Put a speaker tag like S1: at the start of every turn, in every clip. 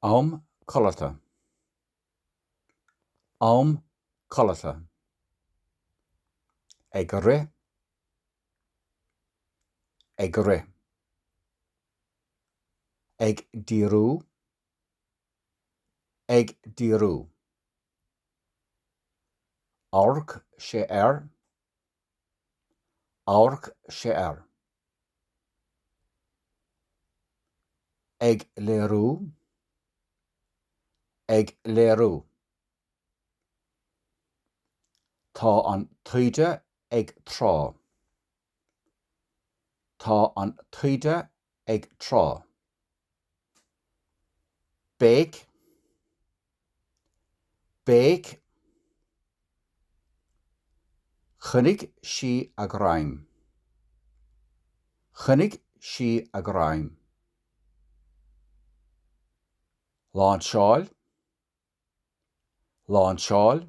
S1: Am codlata. Am codlata. Ag rith. Ag rith. Ag díriú. Ag díriú. Amharc sé air. Amharc sé air. Ag léiriú. Ag léiriú. Tá an taoide ag trá. Tá an taoide ag trá. Béic. Béic. Choinnigh sí a greim. Choinnigh sí a greim. Láinseáil. Láinseáil.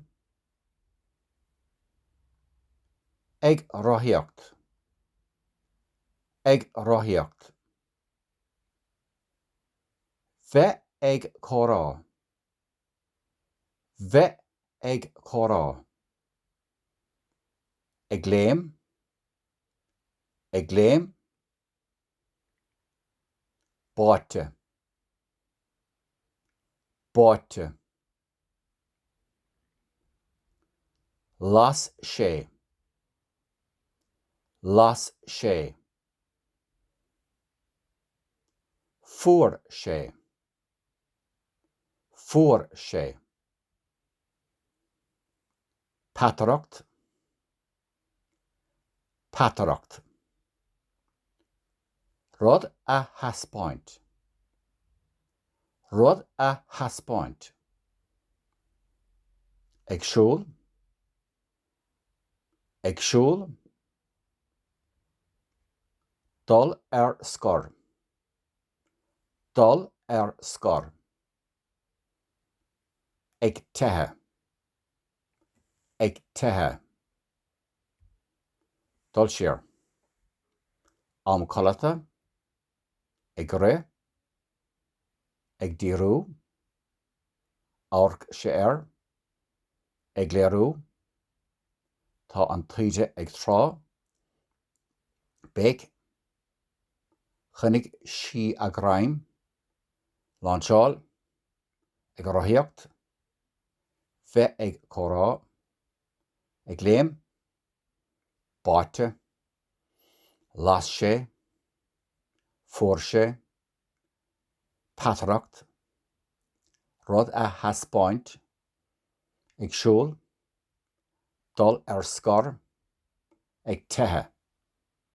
S1: Ag rothaíocht. Ag rothaíocht. Bheith ag comhrá. Bheith ag comhrá. Ag léim. Ag léim. Báite. Báite. Las sé. Las sé. Fuair sé. Fuair sé. Peataireacht. Peataireacht. Rud a thaispeáint. Rud a thaispeáint. Ag siúl. Ag siúl. Dul ar scor. Dul ar scor. Ag teitheadh. Ag teitheadh. Dul siar. Am codlata. Ag rith. Ag díriú. Amharc sé air. Ag léiriú. Tá an taoide ag trá. Béic. Choinnigh sí a greim. Láinseáil. Ag rothaíocht. Bheith ag comhrá. Ag léim. Báite. Las sé. Fuair sé. Peataireacht. Rud a thaispeáint. Ag siúl. Dul ar scor. Ag teitheadh.